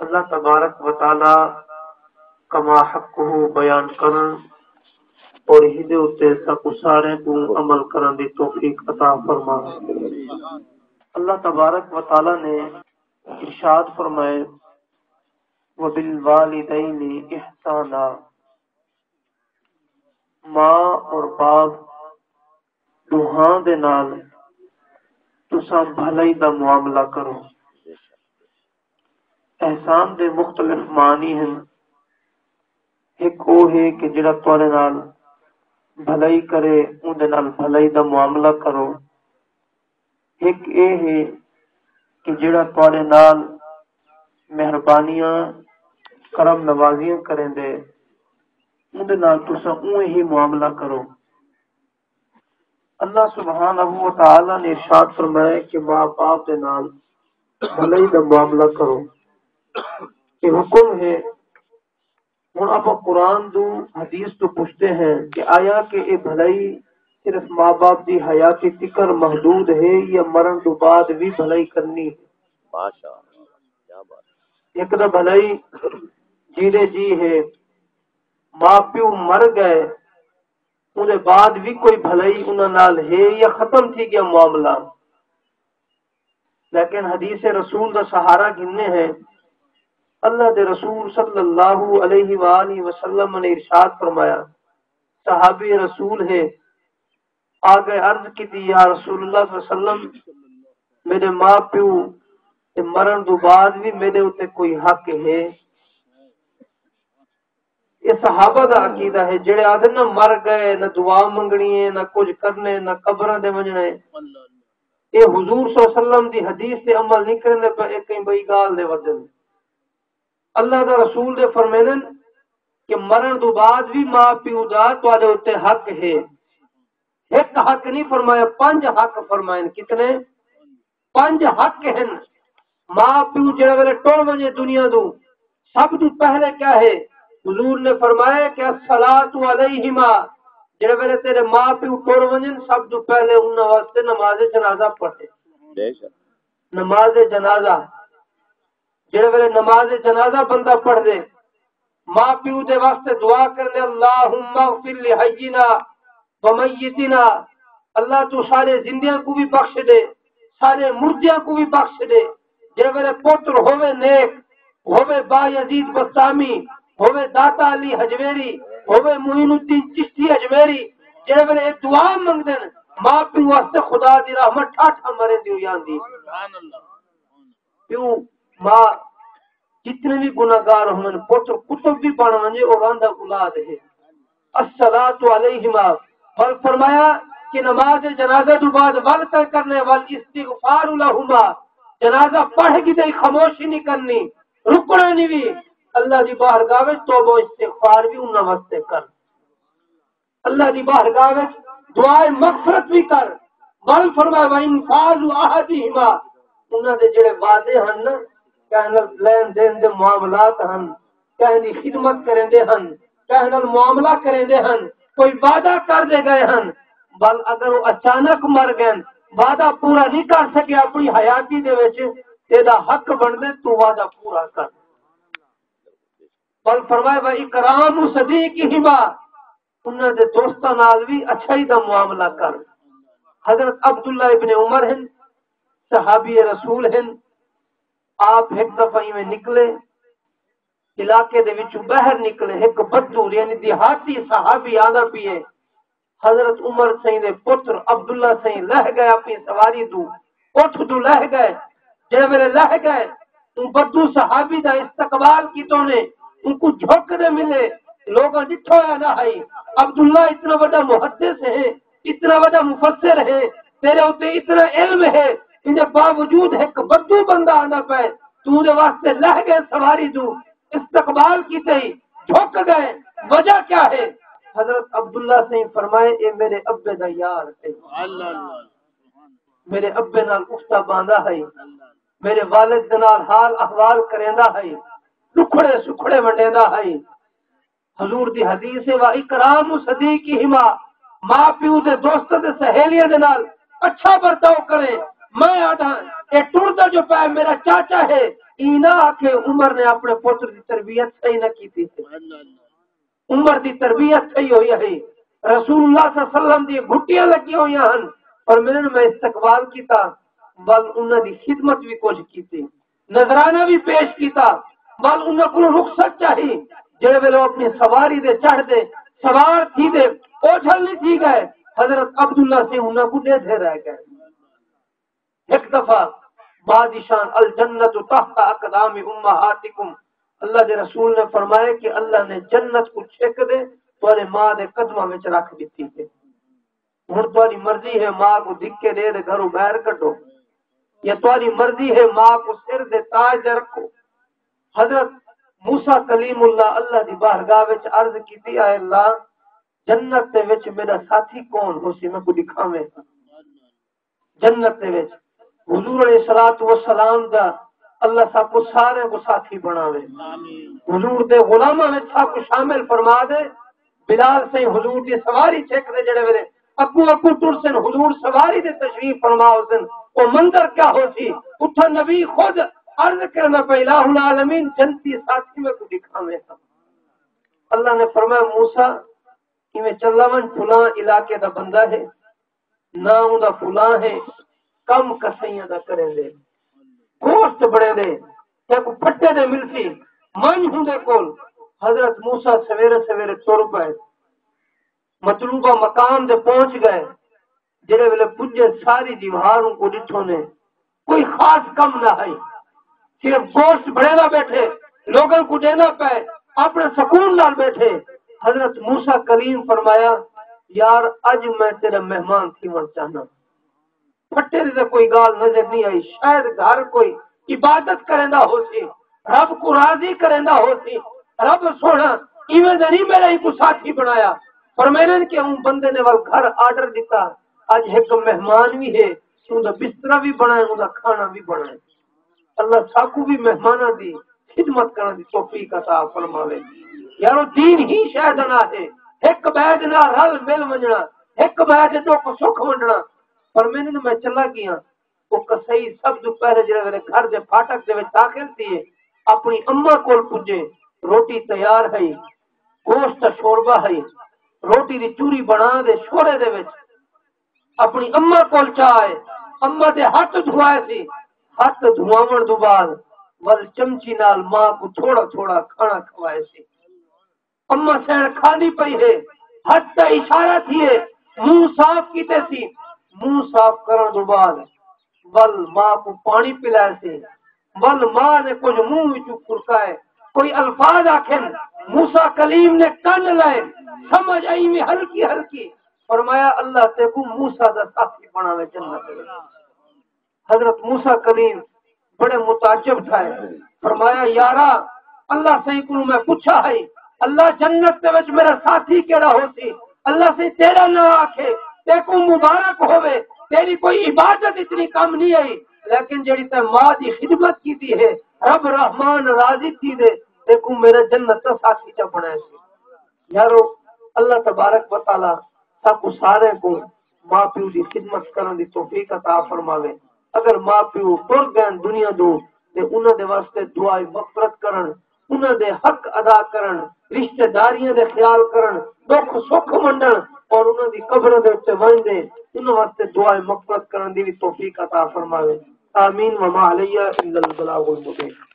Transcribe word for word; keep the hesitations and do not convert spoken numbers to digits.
اللہ تبارک و تعالی کما حقہ بیان کرن اور ہدے اتے ساکوں سارے کوں عمل کرن دی توفیق عطا فرمائے۔ اللہ تبارک و تعالی نے ارشاد فرمائے، وبالوالدین احسانا، ماں اور باپ ݙوہاں دے نال تساں بھلائی دا معاملہ کرو۔ احسان دے مختلف معنی ہن۔ ہک او ہے کہ جڑا تہاݙے نال بھلائی کرے، اوندے نال بھلائی دا معاملہ کرو۔ ہک اے ہے کہ جڑا تہاݙے نال مہربانیاں، کرم نوازیاں کریندے، اوندے نال تساں اونویں ہی معاملہ کرو۔ اللہ سبحانہ و تعالی نے ارشاد فرمایا کہ ماں باپ دے نال بھلائی دا معاملہ کرو۔ یہ حکم ہے۔ ہن آپاں قرآن دو حدیث تو پوچھتے ہیں کہ آیا کہ یہ بھلائی صرف ماں باپ دی حیاتی تکر محدود ہے یا مرن تو بعد بھی بھلائی کرنی ہے؟ ماشاءاللہ، کیا بات ہے۔ ایک دا بھلائی جیندے جی ہے، ماں پیو مر گئے، اوندے بعد وی کوئی بھلائی انہاں نال ہے یا ختم تھی ڳیا معاملہ؟ لیکن حدیث رسول دا سہارا گھننے ہیں۔ اللہ دے رسول صلی اللہ علیہ وآلہ وسلم نے ارشاد فرمایا، صحابی رسول ہے، آ ڳئے عرض کیتی، یا رسول اللہ صلی اللہ علیہ وسلم، میݙے ماء پیو دے مرݨ دو بعد وی میݙے اتے کوئی حق ہے؟ اے صحابہ دا عقیدہ ہے، جڑے آہدن نہ مر ڳئے، نہ دعا منگݨی ہے، نہ کجھ کرݨے، نہ قبراں دے ونڄݨا ہے۔ اے حضور صلی اللہ علیہ وسلم دی حدیث تے عمل نہیں کریندے پئے، اے کہیں ٻئی ڳالھ دے ودن۔ اللہ دا رسول دے فرمیندن کہ مرݨ دو بعد وی ماء پیو دا تہاݙے اتے حق ہے۔ ہک حق نہیں فرمایا، پنج حق فرمائن۔ کتنے؟ پنج حق ہن۔ ماء پیو جڑے ویلے ٹر ونڄے دنیا دو، سب تو پہلے کیا ہے؟ حضور نے فرمایا کہ الصلاۃ علیہما، جڑے ویلے تیرے ماء پیو ٹر ونڄن، سب تو پہلے انہاں واسطے نماز جنازہ پڑھے۔ بے شک۔ نماز جنازہ، جڑے ویلے نماز جنازہ بندہ پڑھ دے، ماں پیو دے واسطے دعا کر دے، اللہم اغفر لحینا و میتنا، اللہ تو سارے زندیاں کو بھی بخش دے، سارے مردیاں کو بھی بخش دے۔ جے ویلے پوتر ہووے نیک، ہووے با یزید بسطامی، ہووے داتا علی حجویری، ہووے معین الدین چشتی حجویری، جے ویلے اے دعا منگدن، ماں پیو واسطے خدا دی رحمت ٹھاٹھا مرے دی ہوئی آندی۔ سبحان اللہ۔ پیو ماں جتنے بھی گناہگار ہون، پتر کتب بھی بن ونجے، او راندا اولاد ہے۔ الصلاۃ علیہما، ول فرمایا کہ نماز جنازہ تو بعد ول کر کرنے، ول استغفار لہما، جنازہ پڑھ کے تے خاموشی نہیں کرنی، رکنا نہیں بھی، اللہ دی بارگاہ وچ توبہ و استغفار بھی انہاں واسطے کر۔ اللہ دی بارگاہ وچ دعائے مغفرت بھی کر۔ ول فرمایا، وَإِنْفَاذُ عَهْدِهِمَا، انہاں دے جڑے وعدے ہن نا، کہیں نال لین دین دے معاملات ہن، کہیں دی خدمت کریندے ہن، کہیں نال معاملہ کریندے ہن، کوئی وعدہ کر دے گئے ہن، ول اگر وہ اچانک مر گئے، وعدہ پورا نہیں کر سکے اپنی حیاتی دے وچ، تیرا حق بندا تو وعدہ پورا کر۔ ول فرمایا، وَإِكْرَامُ صَدِيقِهِمَا، انہاں دے دوستاں نال وی اچھائی دا معاملہ کر۔ حضرت عبداللہ ابن عمر ہن، صحابی رسول ہن، آپ ہک دفعہ ایویں نکلے، علاقے دے وچوں باہر نکلے، ہک بدو یعنی دیہاتی صحابی آندا پیے۔ حضرت عمر سئیں دے پتر عبداللہ سئیں لہہ گئے اپنی سواری دو، اٹھ دو لہہ گئے۔ جے ویلے لہہ گئے، اوں بدو صحابی دا استقبال کیتو نے، اوں کو جھک دے ملے، لوگاں ڈٹھو یا نہ ہئی۔ عبداللہ اتنا وڈا محدث ہے، اتنا وڈا مفسر ہے، تیرے اتے اتنا علم ہے، ان دے باوجود ہک بدو بندہ آندا پئے، تو دے واسطے لہہ گئے سواری دو، استقبال کیتے ہی جھک گئے، وجہ کیا ہے؟ حضرت عبداللہ سئیں فرمائے، اے میرے ابے دا یار ہے، اللہ اللہ۔ میرے ابے نال اٹھدا باندا ہے، میرے والد دے نال حال احوال کریندا ہے، ڈکھڑے سکھڑے ونڈیندا ہے۔ حضور دی حدیث ہے، وَإِكْرَامُ صَدِيقِهِمَا، ماں پیو دے دوست دے سہیلیاں دے نال اچھا برتاؤ کرے۔ میں آدھاں، اے ٹردا جو پیا میرا چاچا ہے، ای نہ آکھے عمر نے اپنے پتر دی تربیت صحیح نہ کیتی ہے۔ عمر دی تربیت صحیح ہوئی ہے، رسول اللہ صلی اللہ علیہ وسلم دی گھٹیاں لگی ہوئی ہیں، پر میں نے میں استقبال کیتا، بل انہاں دی خدمت بھی کچھ کیتی، نذرانہ بھی پیش کیتا، بل انہاں کو رخصت چاہی، جڑے ویلے وہ اپنی سواری دے چڑھ دے، سوار تھی دے، اوجھل نہیں تھی گئے، حضرت عبداللہ سے انہاں کو دے دے رہ گئے۔ ہک دفعہ ماں دی شان، "الجنت تحت اقدام امہاتکم"، اللہ دے رسول نے فرمایا کہ اللہ نے جنت کو چھک دے تہاݙے ماں دے قدماں وچ رکھ ݙتی ہے۔ ہݨ تہاݙی مرضی ہے ماں کو دھکے ݙے تے گھروں ٻاہر کڈھو، یا تہاݙی مرضی ہے ماں کو سر دے تاج تے رکھو۔ حضرت موسیٰ کلیم اللہ، اللہ دی بارگاہ وچ عرض کیتی، "اے اللہ، جنت دے وچ میرا ساتھی کون ہوسی، میکوں ݙکھاویں۔" جنت دے وچ حضور علیہ الصلوۃ والسلام دا اللہ ساکوں سارے کو ساتھی بݨاوے۔ آمین۔ حضور دے غلاماں وچ ساکوں شامل فرما دے۔ بلال سائیں حضور دی سواری چھک دے جڑے ویلے اگوں اگوں ٹرسن، حضور سواری دے تشریف فرما ہوسن، او منظر کیا ہوسی؟ اتھاں نبی خود عرض کرنا پئے، "الٰہ العالمین، جنتی ساتھی میکوں ݙکھاویں۔" اللہ نے فرمایا، "موسیٰ، ایویں چلا ونڄ، فلاں علاقے دا بندہ ہے، ناں اوندا فلاں ہے، کم کسائیاں دا کریندے، گوشت بݨیندے، تیکوں پھٹے دے ملسی، ونڄ اوندے کول۔" حضرت موسیٰ سویرے سویرے ٹر پئے، مطلوبہ مقام تے پہنچ ڳئے۔ جڑے ویلے پڄے، ساری دیوار اونکوں ݙٹھو نے، کوئی خاص کم نہ ہئی، صرف گوشت بݨیندا ٻیٹھے، لوکاں کوں ݙیندا پئے، اپݨے سکون نال ٻیٹھے۔ حضرت موسیٰ کلیم فرمایا، "یار، اڄ میں تیݙا مہمان تھیوݨ چاہنداں۔" پھٹے دی تاں کوئی ڳالھ نظر نہیں آئی، شاید گھر کوئی عبادت کریندا ہوسی، رب کوں راضی کریندا ہوسی۔ رب سوہݨا ایویں دا نہیں میرا ایکوں ساتھی بݨایا۔ فرمیندن کہ اوں بندے نے ول گھر آرڈر ݙتا، اڄ ہک مہمان وی ہے، اوندا بسترا وی بݨائے، اوندا کھاݨا وی بݨائے۔ اللہ ساکوں وی مہماناں دی خدمت کرݨ دی توفیق عطا فرماوے۔ یارو، دین ہی شے دا ناں ہے، ہک ٻئے دے نال رل مل ونڄݨا، ہک ٻئے دے ݙکھ سکھ ونڈݨا۔ فرمیندن میں چلا ڳیاں، او کسائی سب توں پہلے جڑے ویلے گھر دے پھاٹک دے وچ داخل تھیے، اپݨی اماں کول پڄے، روٹی تیار ہئی، گوشت دا شوربہ ہئی، روٹی دی چوری بݨا دے شورے دے وچ اپݨی اماں کول چا آئے، اماں دے ہتھ دھوائے سی، ہتھ دھواوݨ توں بعد ول چمچی نال ماں کوں تھوڑا تھوڑا کھاݨا کھوائے سی۔ اماں سئیݨ کھاندی پئی ہے، ہتھ دا اشارہ تھیے، منہ صاف کیتے سی، منہ صاف کرݨ توں بعد ول ماں کوں پاݨی پلائے سی، ول ماں نے کجھ منہ وچوں کھرکائے، کوئی الفاظ آکھن، موسیٰ کلیم نے کن لائے، سمجھ آئی میں ہلکی ہلکی۔ فرمایا، "اللہ تیکوں موسیٰ دا ساتھی بݨاوے جنت وچ۔" حضرت موسیٰ کلیم بڑے متعجب تھئے۔ فرمایا، "یارا، اللہ سائیں کوں میں پچھا ہئی، اللہ جنت دے وچ میرا ساتھی کیڑا ہوسی؟ اللہ سائیں تیرا ناں آکھے، تیکوں مبارک ہووے، تیری کوئی عبادت اتنی کم نہیں آئی، لیکن جڑی تے ماں دی خدمت کیتی ہے، رب رحمان راضی تھی دے، تیکوں میرا جنت دا ساتھی چا بݨائے سی۔" یارو، اللہ تبارک و تعالیٰ ساکوں سارے کوں ماں پیو دی خدمت کرݨ دی توفیق عطا فرماوے۔ اگر ماں پیو ٹر ڳئن دنیا دو، تے انہاں دے واسطے دعائے مغفرت کرݨ، انہاں دے حق ادا کرݨ، رشتہ داریاں دے خیال کرݨ، ݙکھ سکھ ونڈݨ، اور انہاں دی قبراں دے اُتے ونڄ دے انہاں واسطے دعائے مغفرت کرݨ دی وی توفیق عطا فرماوے۔ آمین۔ وما علینا الا البلاغ المبین۔